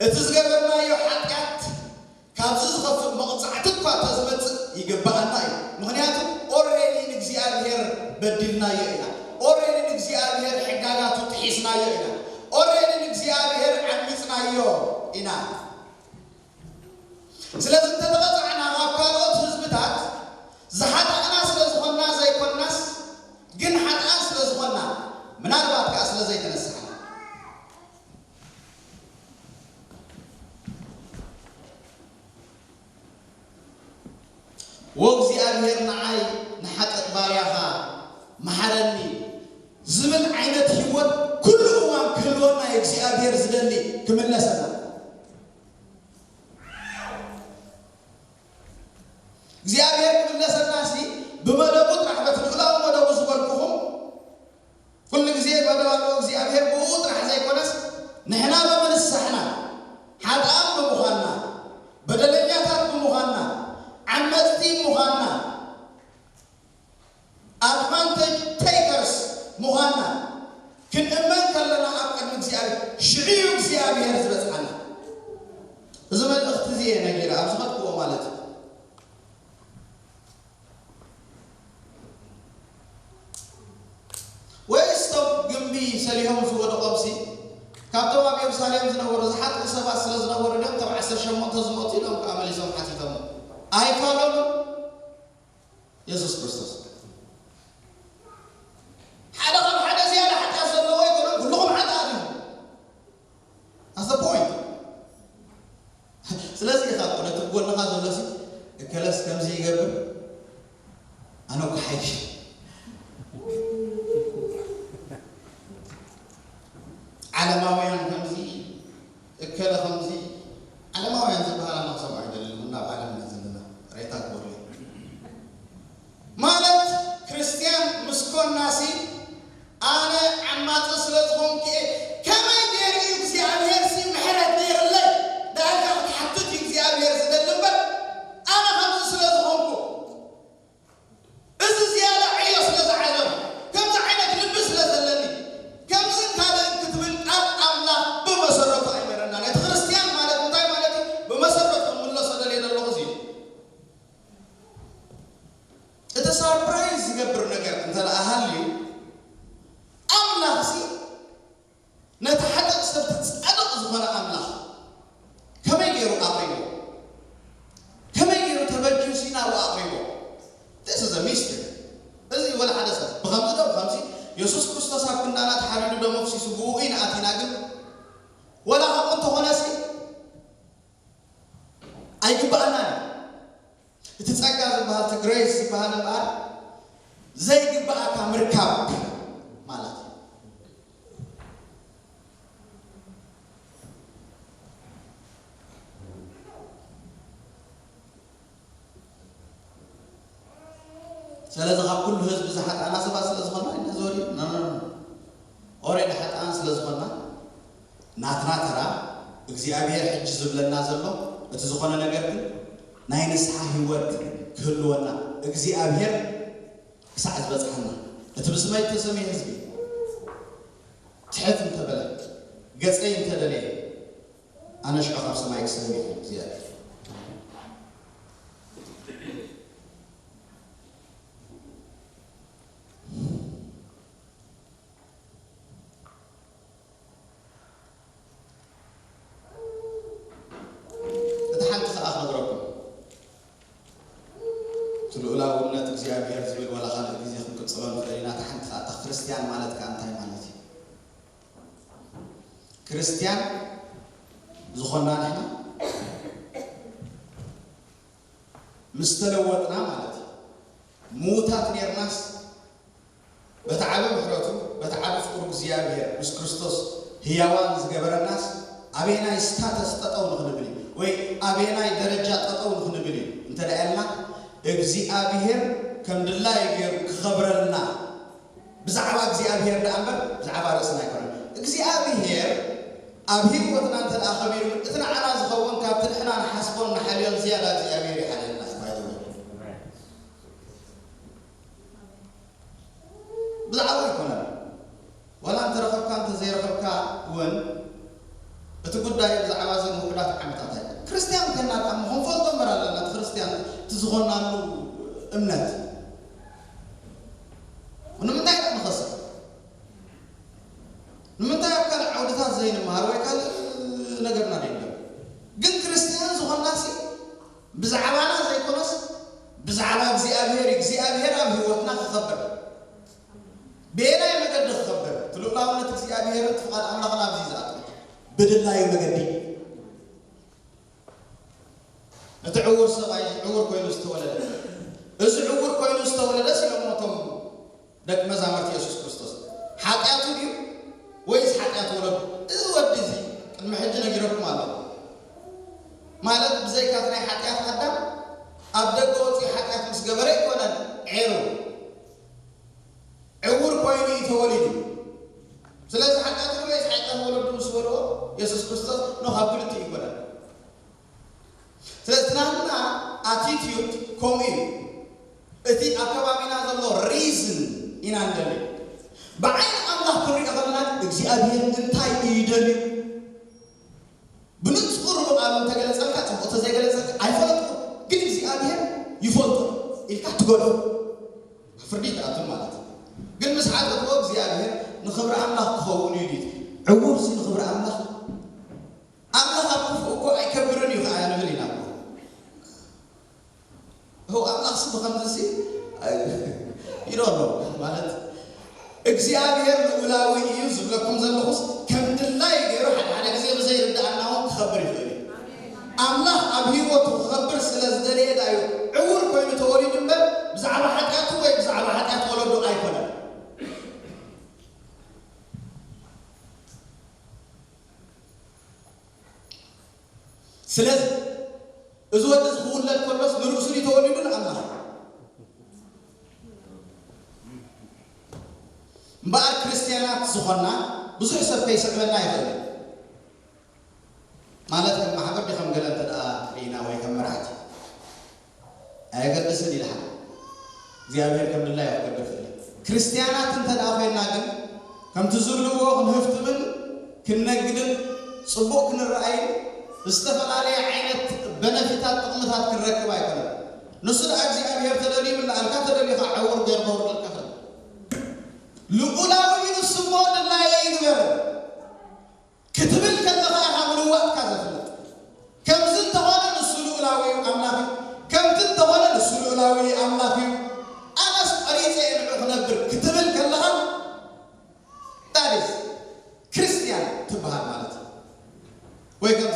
እቲ ዝገበርናዮ ሓጢኣት ካብዚ ዝኸፍእ መቕጻዕቲ እኳ ተዝመጽእ ይግብኣና እዩ። ምኽንያቱ ኦሬዲ ንእግዚኣብሔር በዲልናዮ ኢና። ኦሬዲ ንእግዚኣብሔር ሕጋጋቱ ጥሒስናዮ ኢና። ኦሬዲ ንእግዚኣብሔር ዓሚጽናዮ ኢና። ስለዚ እንተተቐጻዕና ካብ ካልኦት ህዝብታት ዝሓጠቕና ስለ ዝኾንና ዘይኮንናስ ግን ሓጥኣን ስለ ዝኾንና ምናልባት ከኣ ስለ ዘይተነሳሕና። ወእግዚኣብሔር ንዓይ ንሓጥእ ባርያኻ መሓረኒ ዝብል ዓይነት ህይወት ኩሉ እዋን ክህልወና እዩ እግዚኣብሔር ዝደሊ ክምለሰና። እግዚኣብሔር ክምለሰና ሲ ብመደቡ ጥራሕ በቲ ልዑላዊ መደቡ ዝበልኩኹም ኩሉ ግዜ መደብ ኣለዎ እግዚኣብሔር ብኡ ጥራሕ ዘይኮነስ ንሕና ብምንሳሕና ሓጥኣን ብምዃንና በደለኛታት ብምዃንና ዓመፅቲ ምዃንና ኣድቫንቴጅ ቴከርስ ምዃንና ክንእመን ከለና ኣብ ቅድሚ እግዚኣብሔር ሽዑ እዩ እግዚኣብሔር ዝበፅሓና። እዚ መልእኽቲ እዚ እየ ነጊረ ኣብ ዝኸድክዎ ማለት እዩ። ወይስ እቶም ግምቢ ሰሊሆም ዝወደቖምሲ ካብቶም ኣብ የሩሳሌም ዝነበሩ ዝሓጥኡ ሰባት ስለ ዝነበሩ ድዮም እቶም ዓሰርተ ሸሞንተ ዝሞቱ ኢሎም ከዓ መሊሶም ሓቲቶም ኣይፋሎምን። የሱስ ክርስቶስ ሓደ ካብ ሓደ ዝያዳ ሓጢኣት ዘለዎ ኣይኮነን። ኩልኹም ሓጥኣት ኢኹም። That's the point. ስለዚ ኢኻ እኮ ነቲ ጎንኻ ዘሎ ሲ እከለስ ከምዚ ይገብር ኣነ እኮ ሓይሽ ዓለማውያን ከምዚ እከለ ከምዚ ዓለማውያን ዝበሃል ኣነ ክሰምዖ ኣይደልን። ናብ ዓለም ኢና ዘለና ሬታ ክበሉ ማለት ክርስትያን ምስ ኮናሲ ኣነ ዓማጺ ስለ ዝኾንኩ እየ። ከመይ ገይሩ እዩ እግዚኣብሔር ሲ ምሕረት ገይርለይ ዳርጋ ክትሓትት እዩ እግዚኣብሔር ዝደሊ እምበር ኣነ ከምዚ ስለ ዝኾንኩ እዚ ዝያዳ ዕዮ ስለ ዝዓዘም ከምዚ ዓይነት ልቢ ስለ ዘለኒ ከምዝን ካልእን ክትብል ቃል ኣምላኽ ብመሰረቱ ኣይመረናን። እቲ ክርስትያን ማለት እንታይ ማለት እዩ? ብመሰረቱ ክምለሶ ደልየ ዘለኹ እዚ እዩ። እቲ ሳርፕራይዝ ዝገብር ነገር እንተ ደኣ ሃልዩ ኣምላኽሲ ኣብ ክንዳና ተሓሪዱ ደሙ ኣፍሲሱ ብኡ ኢና ኣቲና። ግን ወላ ከምኡ እንተኾነሲ ኣይግባኣናን እዩ። እቲ ጸጋ ዝበሃል፣ እቲ ግሬስ ዝበሃል እምበኣር ዘይግባኣካ ምርካብ ማለት እዩ። ስለዚ ካብ ኩሉ ህዝቢ ዝሓጣና ሰባት ስለ ዝኾንና ኢና ዘወሪድና። ኦሬዲ ሓጣን ስለ ዝኾንና ናትና ተራ እግዚኣብሔር ሕጂ ዝብለና ዘሎ እቲ ዝኾነ ነገር ግን ናይ ንስሓ ህይወት ክህልወና እግዚኣብሔር ክሳዕ ዝበጽሓና እቲ ብስመይ እተሰምየ ህዝቢ ትሕት እንተበለ ገጸይ እንተደለየ ኣነ ሽዑ ካብ ሰማይ ክሰምየ እግዚኣብሔር። እቲ ሓንቲ ከኣ ክነግረኩም እቲ ልኡላውነት እግዚኣብሔር ዝብል ዋላ ካልእ ግዜ ክንቅጽሎ ንኽእል ኢና። እቲ ሓንቲ ከኣ እታ ክርስትያን ማለት ከኣ እንታይ ማለት እዩ? ክርስትያን ዝኾንና ንሕና ምስ ተለወጥና ማለት እዩ። ምዉታት ኔርናስ በቲ ዓቢ ምሕረቱ በቲ ዓቢ ፍቕሩ እግዚኣብሔር ምስ ክርስቶስ ህያዋን ዝገበረናስ ኣበየናይ ስታተስ ጠጠው ንኽንብል እዩ ወይ ኣበየናይ ደረጃ ጠጠው ንኽንብል እዩ እንተ ደኣ ኢልና እግዚኣብሔር ከም ድላይ ገይሩ ክኸብረልና ብዛዕባ እግዚኣብሔር ደኣ እምበር ብዛዕባ ርእስና ኣይኮነን። እግዚኣብሔር ኣብ ህይወትና እንተ ደኣ ኸቢሩ እቲ ንዓና ዝኸውን ካብቲ ንሕና ንሓስቦን ንሓልዮን ዝያዳ እግዚኣብሔር ይሓልየልና እዩ። ባይ ዘ ወይ ብዛዕባ ኣይኮነን። ዋላ እንተረኸብካ እንተዘይረኸብካ እውን እቲ ጉዳይ ብዛዕባ እዘን ውሑዳት ዓመታት ኣይኮነን። ክርስትያን ኮይና ደኣ እሞ ክንፈልጦ እምበር ኣለና። እቲ ክርስትያን እቲ ዝኾናሉ እምነት ንምንታይ ደኣ ንኸስር? ንምንታይ ኣብ ካልእ ዓውድታት ዘይንመሃር ወይ ካልእ ነገርና ደይንብል? ግን ክርስትያን ዝኾንናሲ ብዛዕባና ዘይኮነስ ብዛዕባ እግዚኣብሔር እዩ። እግዚኣብሔር ኣብ ህይወትና ክኸብር በየናይ መገዲ ክኸብር? እቲ ልኡላውነት እግዚኣብሔርን እቲ ፍቓድ ኣምላኽን ኣብዚ እዩ ዝኣቱ። ብድላዩ መገዲ። እቲ ዕዉር ሰብኣይ ዕዉር ኮይኑ ዝተወለደ እዚ ዕዉር ኮይኑ ዝተወለደ ሲሎም እቶም ደቂ መዛሙርቲ የሱስ ክርስቶስ ሓጢኣቱ ድዩ ወይስ ሓጢኣት ወለዱ? እዚ ወዲ እዚ ቅድሚ ሕጂ ነጊረኩም ኣለኹ። ማለት ብዘይካ እቲ ናይ ሓጢኣት ኣዳም ኣብ ደገ ወፂኡ ሓጢኣት ምስ ገበረ ኣይኮነን ዔሩ ዕውር ኮይኑ እዩ ተወሊዱ። ስለዚ ሓጢኣት ወለዱ ወይስ ሓጢኣት ወለዱ ምስ በልዎ የሱስ ክርስቶስ ኖ ካብ ክልቲኡ ኣይኮነን። ስለዚ ናትና ኣቲቲዩድ ከምኡ እዩ። እቲ ኣብ ከባቢና ዘሎ ሪዝን ኢና ንደሊ። ብዓይኒ ኣምላኽ ክንሪኦ ከለና እግዚኣብሔር እንታይ እዩ ደልዩ? ብንጹር ብቓሉ እንተገለጸልካ ጽቡቕ፣ እንተዘይገለጸልካ ኣይፈለጥኩ፣ ግን እግዚኣብሔር ይፈልጦ ኢልካ ትገድፎ። ፍርዲ ትኣቱ ማለት እዩ። ግን ምስ ሓተትዎ እግዚኣብሔር ንኽብሪ ኣምላኽ ክኸውን እዩ ድዩ? ዕውርሲ ንኽብሪ ኣምላኽ ኣምላኽ ኣብ ክፉእ እኮ ኣይከብርን እዩ ከኣ ንብል ኢና እኮ። እው ኣምላኽሲ ብኸምዚሲ ይዶሎ ማለት እግዚኣብሔር ልዑላዊ እዩ ዝብለኩም ዘለኹስ ከም ድላይ ገይሩ ሓደ ሓደ ግዜ ብዘይርድኣና እውን ክኸብር ይኽእል እዩ። ኣምላኽ ኣብ ህይወቱ ክኸብር ስለ ዝደለየ ዳዩ ዕውር ኮይኑ ተወሊዱ እምበር ብዛዕባ ሓጢኣቱ ወይ ብዛዕባ ሓጢኣት ወለዱ ኣይኮነን። ስለዚ እዚ ወዲ እዚ ክውለድ ከሎስ ንርእሱ ድዩ ተወሊዱ ንኣምላኽ? እምበኣር ክርስትያናት ዝኾንና ብዙሕ ሰብ ከይስዕበና ይኽእል እዩ። ማለት ከም ማሕበር ድዩ ከም ገለ እንተ ደኣ ርኢና ወይ ከም መራሕቲ ኣየገድስን ይልሓል እግዚኣብሔር ከም ድላዩ ክገብር ይኽእል እዩ። ክርስትያናት እንተ ደኣ ኮይንና ግን ከምቲ ዝብልዎ ክንህፍትምን ክንነግድን ጽቡቕ ክንረኣይን ዝተፈላለየ ዓይነት በነፊታት ጥቕምታት ክንረክብ ኣይኮነን። ንሱ ደኣ እግዚኣብሔር ተደልዩ ይብልኣልካ ተደልዩ ከዓ ዕውር ገይሩ ከውርደልካ ይኽእል። ልኡላዊ እዩ ንሱ እሞ ድላየ ይግበር ክትብል ከለኻ ኢኻ ምልዋጥካ ዘፍለጥ። ከምዚ እንተኾነ ንሱ ልኡላዊ ኣምላኽ እዩ፣ ከምቲ እንተኾነ ንሱ ልኡላዊ ኣምላኽ እዩ፣ ኣነስ ቆሪፀ እየ ንዑ ክነብር ክትብል ከለኻ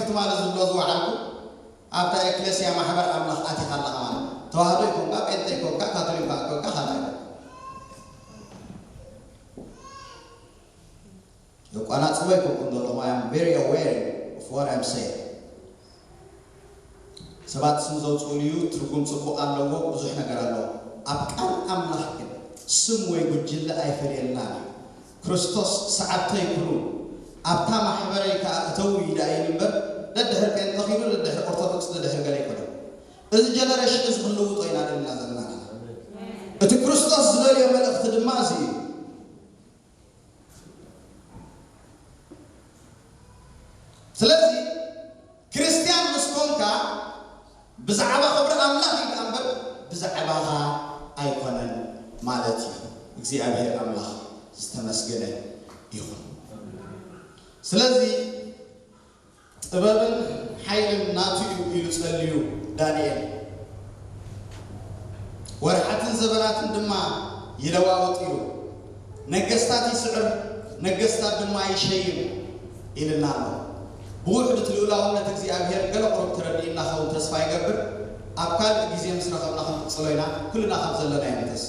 ትማሊ ዝብሎ ዝወዓልኩ ኣብታ ኤክሌስያ ማሕበር ኣምላኽ ኣቲኻ ኣለኻ ማለት እዩ። ተዋህዶ ይኮንካ፣ ጴንጤ ይኮንካ፣ ካቶሊክ ይኮንካ፣ ካልኣይ የቋናጽቦ ይኮንኩም ዘለኹ። I am very aware of what I'm saying። ሰባት ስም ዘውፅኡሉ እዩ፣ ትርጉም ፅቡቕ ኣለዎ፣ ብዙሕ ነገር ኣለዎ። ኣብ ቃል ኣምላኽ ግን ስም ወይ ጉጅለ ኣይፈልየልናን እዩ። ክርስቶስ ሰዓብተይ ኩኑ ኣብታ ማሕበረይ ከዓ እተው ኢላ እዩ እምበር፣ ደድሕር ጴንጠ ኪዱ፣ ደድሕር ኦርቶዶክስ፣ ደድሕር ገለ ይኮነ። እዚ ጀነሬሽን እዚ ክንልውጦ ኢና ደልና ዘለና። እቲ ክርስቶስ ዝደልዮ መልእኽቲ ድማ እዚ እዩ። ስለዚ ክርስትያን ምስ ኮንካ ብዛዕባ ክብሪ ኣምላኽ እዩ ደኣ እምበር ብዛዕባኻ ኣይኮነን ማለት እዩ። እግዚኣብሔር ኣምላኽ ዝተመስገነ ይኹን። ስለዚ ጥበብን ሓይልን ናቱ እዩ ኢሉ ጸልዩ ዳንኤል። ወርሓትን ዘበናትን ድማ ይለዋውጥ እዩ። ነገስታት ይስዕር፣ ነገስታት ድማ ይሸይም ኢልና ኣሎ። ብውሕድ እቲ ልኡላውነት እግዚኣብሔር ገለ ቁሩብ ተረዲእና ኸውን ተስፋ ይገብር። ኣብ ካልእ ግዜ ምስ ረኸብና ክንቅጽሎ ኢና። ኩልና ካብ ዘለና ይምተስ።